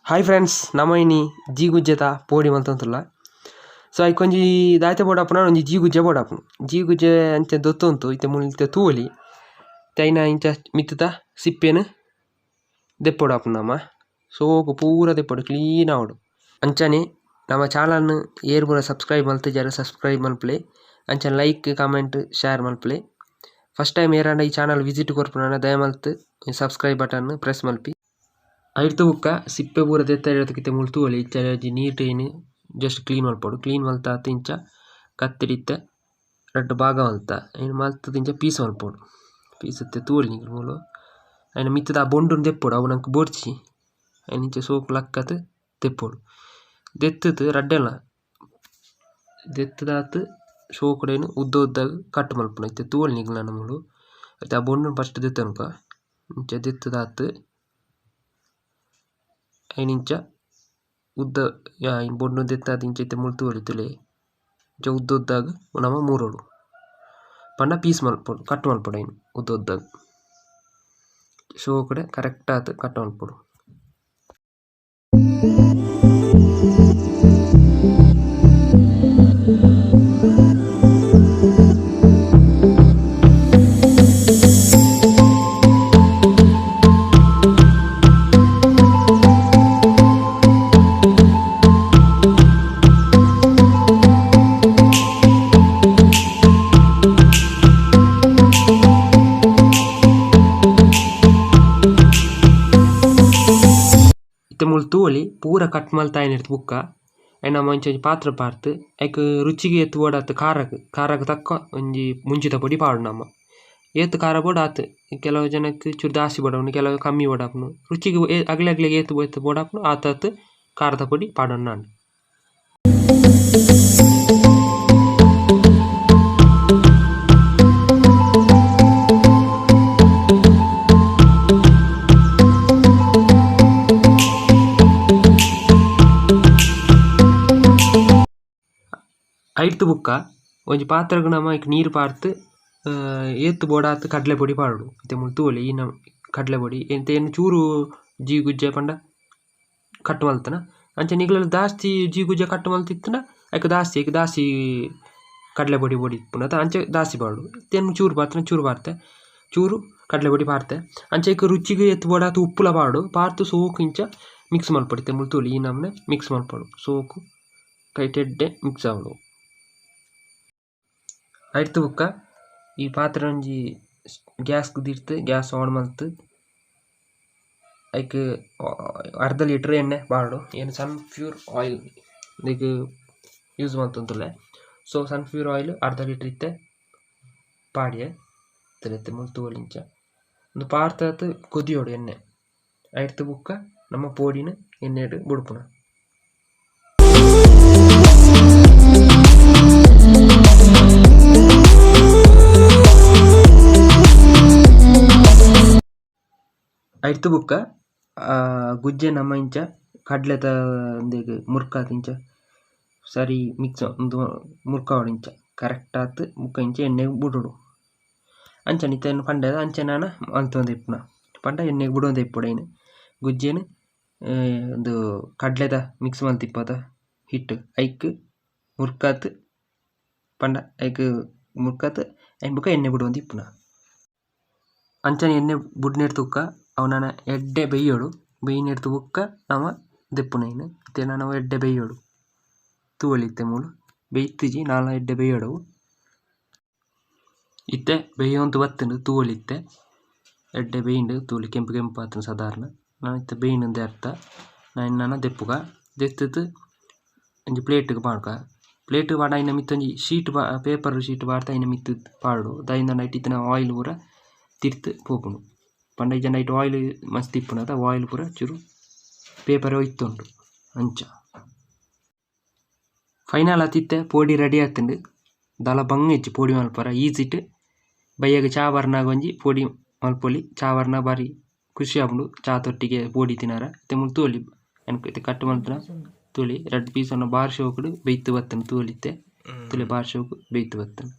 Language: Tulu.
ಹಾಯ್ ಫ್ರೆಂಡ್ಸ್, ನಮ ಇನಿ ಜೀಗುಜ್ಜೆತ ಪೋಡಿ ಮಲ್ತೊಂದುಲ್ಲ. ಸೊ ಐಕೊಂಜಿ ದಾಯ್ತೆ ಬೋಡಾಪುನ ಒಂಜಿ ಜೀಗುಜ್ಜೆ ಬೋಡಾಪುನು. ಜೀಗುಜ್ಜೆ ಅಂಚ ದೊತ್ತೊಂತು ಇತ್ತೆ ಮುಲ್ ಇತ್ತೆ ತೂವೊಲಿ. ತೈನ ಇಂಚ ಮಿತ್ತುದ ಸಿಪ್ಪೆನ್ ದೆಪ್ಪೊಡಾಪುನು ನಮ. ಸೋಕು ಪೂರ ದೆಪ್ಪೊಡು ಕ್ಲೀನ್ ಆವೊಡು. ಅಂಚನೆ ನಮ್ಮ ಚಾನಲ್ನ್ ಏರ್ ಪೂರ ಸಬ್ಸ್ಕ್ರೈಬ್ ಮಲ್ತಿಜಾರ್ ಸಬ್ಸ್ಕ್ರೈಬ್ ಮಲ್ಪುಲೆ. ಅಂಚನೆ ಲೈಕ್ ಕಮೆಂಟ್ ಶೇರ್ ಮಲ್ಪುಲೆ. ಫಸ್ಟ್ ಟೈಮ್ ಏರಾಂಡ ಈ ಚಾನಲ್ ವಿಸಿಟ್ ಕೊರ್ಪುನ ದಯಮಲ್ತ್ ಸಬ್ಸ್ಕ್ರೈಬ್ ಬಟನ್ ಪ್ರೆಸ್ ಮಲ್ಪಿ. ಐರ್ತು ಬುಕ್ಕ ಸಿಪ್ಪೆ ಪೂರ ದೆತ್ತರೆ ಮುಲ್ ತೂವೊಲಿ. ಇಂಚ ಒಂಜಿ ನೀಟ್ ಐನ್ ಜಸ್ಟ್ ಕ್ಲೀನ್ ಮಲ್ಪೊಡು. ಕ್ಲೀನ್ ಮಲ್ತಾತ್ ಇಂಚ ಕತ್ತಿಡಿತ್ತೆ ರಡ್ಡ್ ಭಾಗ ಮಲ್ತ ಐನ್ ಮಲ್ತುದು ಇಂಚ ಪೀಸ್ ಮಲ್ಪೊಡು. ಪೀಸ್ ಇತ್ತೆ ತೂವೊಲಿ ನಿಕುಲು ಮೂಲು. ಐನ ಮಿತ್ತುದ ಆ ಬೊಂಡುನು ದೆಪ್ಪೊಡು ಅವು ನಂಕ್ ಬೋಡ್ಚಿ. ಐನ್ ಇಂಚ ಸೋಕು ಲಕ್ಕತ್ ದೆಪ್ಪೊಡು. ದೆತ್ತುದು ರಡ್ಡೆಲ ದೆತ್ತುದಾತ್ ಸೋಕುಡೇನು ಉದ್ದ ಉದ್ದಾಗ ಕಟ್ ಮಲ್ಪುನ. ಇತ್ತೆ ತೂವೊಲಿ ನಿಕುಲು ನನ ಮೂಲು. ಇತ್ತೆ ಆ ಬೊಂಡುನು ಫಸ್ಟ್ ದೆತ್ತೊನುಕ. ಇಂಚ ದೆತ್ತುದಾತ್ ಐನ್ ಇಂಚ ಉದ್ದ ಐನ್ ಬೊಂಡುನು ದೆತ್ತಾದ್ ಇಂಚ ಇತ್ತೆ ಮೂಲು ತೂವೊಲಿ ತೂಲೆ. ಇಂಚ ಉದ್ದ ಉದ್ದಾಗ ನಮ ಮೂರೊಡು. ಪಂಡ ಪೀಸ್ ಮಲ್ಪೊಡು ಕಟ್ ಮಲ್ಪೊಡು ಐನ್ ಉದ್ದ ಉದ್ದಾಗ. ಸೋಕುಡೆ ಕರೆಕ್ಟ್ ಆತ್ ಕಟ್ ಮಲ್ಪೊಡು. ಇತ್ತೆ ಮೂಲು ತೂವೊಲಿ ಪೂರ ಕಟ್ ಮಲ್ತಾಯಿನೆರ್ದ್ ಬುಕ್ಕ ಐನ್ ನಮ ಒಂಚಿ ಒಂಜಿ ಪಾತ್ರೆ ಪಾಡ್ದ್ ಐಕ್ ರುಚಿಗ್ ಏತ್ ಬೋಡಾತ್ ಖಾರಗ್ ಖಾರಗ್ ತಕ್ಕ ಒಂಜಿ ಮುಂಚಿದ ಪೊಡಿ ಪಾಡೊಡು ನಮ. ಏತ್ ಖಾರ ಬೋಡು ಆತ್. ಕೆಲವು ಜನಕ್ ಚೂರು ಜಾಸ್ತಿ ಬೋಡಾಪುಂಡು ಕೆಲವು ಕಮ್ಮಿ ಬೋಡಾಪುಂಡು. ರುಚಿಗ್ ಅಗ್ಲೆ ಅಗ್ಲೆಗ್ ಏತ್ ಏತ್ ಬೋಡಾಪುಂಡು ಆತ್ ಆತ್ ಖಾರದ ಪೊಡಿ ಪಾಡೊಂಡಾಂಡ್. ಐರ್ತ್ ಬುಕ್ಕ ಒಂಜಿ ಪಾತ್ರೆಗ್ ನಮ ಐಕ್ ನೀರ್ ಪಾಡ್ದ್ ಏತ್ ಬೋಡಾತ್ ಕಡಲೆ ಪೊಡಿ ಪಾಡೊಡು. ಇತ್ತೆ ಮೂಲು ತೂವೊಲಿ ಈ ಕಡಲೆ ಪೊಡಿ ಇತ್ತೆ ಏನ್ ಚೂರು ಜೀಗುಜ್ಜೆ ಪಂಡ ಕಟ್ ಮಲ್ತನ. ಅಂಚ ನಿಕ್ಲೆಗ್ ಜಾಸ್ತಿ ಜೀಗುಜ್ಜೆ ಕಟ್ ಮಲ್ತಿತ್ತುಂಡ ಐಕ್ ಜಾಸ್ತಿ ಐಕ್ ಜಾಸ್ತಿ ಕಡಲೆ ಪೊಡಿ ಪೊಡಿ ಇಪ್ಪುಂಡು ಅತ ಅಂಚ ಜಾಸ್ತಿ ಪಾಡೊಡು. ಇತ್ತೆ ಏನ್ ಚೂರು ಪಾಡ್ತನ ಚೂರು ಪಾಡ್ತೆ ಚೂರು ಕಡಲೆ ಪೊಡಿ ಪಾಡ್ತೆ. ಅಂಚ ಐಕ್ ರುಚಿಗ್ ಏತ್ ಬೋಡಾತ್ ಉಪ್ಪುಲ ಪಾಡೊಡು. ಪಾಡ್ದ್ ಸೋಕು ಇಂಚ ಮಿಕ್ಸ್ ಮಲ್ಪೊಡು. ಇತ್ತೆ ಮೂಲು ತೂವೊಲಿ ಈ ನಮೂನೆ ಮಿಕ್ಸ್ ಮಲ್ಪೊಡು. ಸೋಕು ಕೈಟ್ ಎಡ್ಡೆ ಮಿಕ್ಸ್ ಆವೊಡು. ಐರ್ತ್ ಬುಕ್ಕ ಈ ಪಾತ್ರೆ ಒಂಜಿ ಗ್ಯಾಸ್ ದೀಡ್ತ್ ಗ್ಯಾಸ್ ಆನ್ ಮಲ್ತ್ ಐಕ್ ಅರ್ಧ ಲೀಟರ್ ಎಣ್ಣೆ ಪಾಡೊಡು. ಏನ್ ಸನ್ ಪ್ಯೂರ್ ಆಯಿಲ್ ಇಂದೆಕ್ ಯೂಸ್ ಮಲ್ತೊಂದುಲ್ಲೆ. ಸೊ ಸನ್ ಪ್ಯೂರ್ ಆಯಿಲ್ ಅರ್ಧ ಲೀಟರ್ ಇತ್ತೆ ಪಾಡ್ಯೆ. ಇತ್ತೆ ಮೂಲು ತೂವೊಲಿ ಇಂಚ ಉಂದು ಪಾಡ್ದಾತ್ ಕೊದಿಯೊಡು ಎಣ್ಣೆ. ಐರ್ತ್ ಬುಕ್ಕ ನಮ್ಮ ಪೋಡಿನ್ ಎಣ್ಣೆಡ್ ಬುಡ್ಪುನ. ಐರ್ತ್ ಬುಕ್ಕ ಗುಜ್ಜೆ ನಮ ಇಂಚ ಕಡ್ಲೆದ ಉಂದೆಗ್ ಮುರ್ಕಾದ್ ಇಂಚ ಸರಿ ಮಿಕ್ಸ್ ಉಂದು ಮುರ್ಕಾವೊಡು ಇಂಚ ಕರೆಕ್ಟ್ ಆತ್ ಬುಕ್ಕ ಇಂಚ ಎಣ್ಣೆಗ್ ಬುಡೊಡು. ಅಂಚನೆ ಇತ್ತೆ ಪಂಡೆ ಅಂಚ ನನ ಮಲ್ತೊಂದು ಇಪ್ಪುನ ಪಂಡ ಎಣ್ಣೆಗ್ ಬುಡೊಂದು ಇಪ್ಪೊಡು ಐನ್ ಗುಜ್ಜೆನ್ ಉಂದು ಕಡ್ಲೆದ ಮಿಕ್ಸ್ ಮಲ್ತಿಪ್ಪದ ಹಿಟ್ಟು ಐಕ್ ಮುರ್ಕಾತ್ ಪಂಡ ಐಕ್ ಮುರ್ಕಾತ್ ಐನ್ ಬುಕ್ಕ ಎಣ್ಣೆ ಬುಡೊಂದು ಇಪ್ಪುನ. ಅಂಚನೆ ಎಣ್ಣೆ ಬುಡ್ನೆರ್ದ್ ಬುಕ್ಕ ಅವು ನನ ಎಡ್ಡೆ ಬೇಯೋಡು. ಬೇಯಿನೆರ್ದ್ ಬುಕ್ಕ ನಮ ದೆಪ್ಪುನ ಐನ್. ಇತ್ತೆ ನನ ಅವು ಎಡ್ಡೆ ಬೇಯೋಡು. ತೂವೊಲಿ ಇತ್ತೆ ಮೂಲು ಬೇಯ್ತಿಜಿ ನಾಲ ಎಡ್ಡೆ ಬೇಯೋಡು ಅವು. ಇತ್ತೆ ಬೇಯೊಂದು ಬತ್ತುಂಡು ತೂವೊಲಿ ಇತ್ತೆ. ಎಡ್ಡೆ ಬೇಯಿಂಡು ತೂವೊಲಿ ಕೆಂಪು ಕೆಂಪು ಆತುಂಡು ಸಾಧಾರಣ. ನನ ಇತ್ತೆ ಬೇಯಿಂಡ್ ಅರ್ಥ. ಐನ್ ನನ ದೆಪ್ಪುಗ. ದೆತ್ತುದು ಒಂಜಿ ಪ್ಲೇಟ್ ಗ್ ಪಾಡ್ಗ. ಪ್ಲೇಟ್ ಗ್ ಪಾಡ್ಂಡ ಐನ ಮಿತ್ತ್ ಒಂಜಿ ಶೀಟ್ ಪೇಪರ್ ಶೀಟ್ ಪಾಡ್ದ್ ಐನ ಮಿತ್ತ್ ಪಾಡೊಡು. ದಾಯೆಂದ್ ಐಟ್ ಇತ್ತಿನ ಆಯಿಲ್ ಪೂರ ತಿರ್ತ್ ಪೋಪುಂಡು. ಪಂಡ ಇಜ್ಜಂಡ ಐಟ್ ಆಯಿಲ್ ಮಸ್ತ್ ಇಪ್ಪುಂಡು ಅತ ಆಯಿಲ್ ಪೂರ ಚೂರು ಪೇಪರ್ ಒಯ್ತುಂಡು ಅಂಚ. ಫೈನಲ್ ಆತ್ ಇತ್ತೆ ಪೋಡಿ ರೆಡಿ ಆತುಂಡು. ದಾಲ ಬಂಗ ಇಜ್ಜಿ ಪೋಡಿ ಮಲ್ಪರ ಈಸಿಟ್ ಬಯ್ಯಗ್ ಚಾ ಬರ್ನಾಗ ಒಂಜಿ ಪೋಡಿ ಮಲ್ಪೊಲಿ. ಚಾ ಬರ್ನ ಬಾರಿ ಖುಷಿ ಆಪುಂಡು ಚಾ ತೊಟ್ಟಿಗೆ ಪೋಡಿ ತಿನರ. ಇತ್ತೆ ಮೂಲು ತೂವೊಲಿ ಎಂಕ್ ಇತ್ತೆ ಕಟ್ ಮಲ್ತುನ ತೂವೊಲಿ ರಡ್ಡ್ ಪೀಸ್ ಬಾರಿ ಶೋಕುಡು ಬೇಯ್ತ್ ಬತ್ತುಂಡು ತೂವೊಲಿ ಇತ್ತೆ. ತೂಲೆ ಬಾರಿ ಶೋಕು ಬೇಯ್ತ್ ಬತ್ತುಂಡು.